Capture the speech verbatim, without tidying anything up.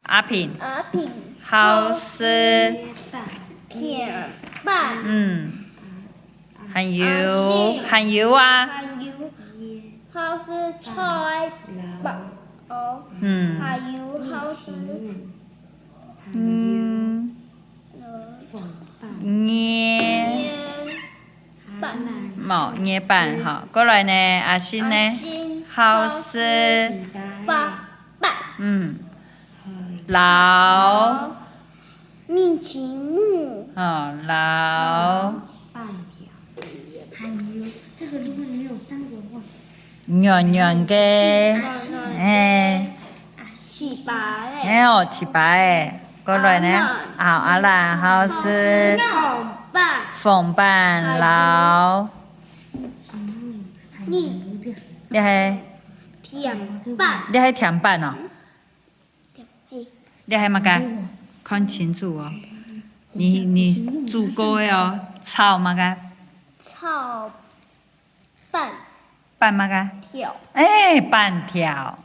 阿平，阿平，好食，甜粄，嗯，還有，還有啊，還有，好食菜包，嗯，還有好食，嗯，呃，捏。 粄。無，捏粄，吼。過來呢，阿信呢？阿信好食粄，粄。嗯。摎。面筋目。哦，摎。粄條。還有，這個如果你有三個的話， 軟軟个，嘿。粄粑仔。嘿哦，粄粑仔。過來呢？啊，阿蘭，好食。粄。粄粑摎。你。你還，甜粄。你還甜粄哦？嘿。你還麼个？看清楚哦。你，你煮過个哦，炒麼个？炒粄。粄麼个？條。哎，粄條。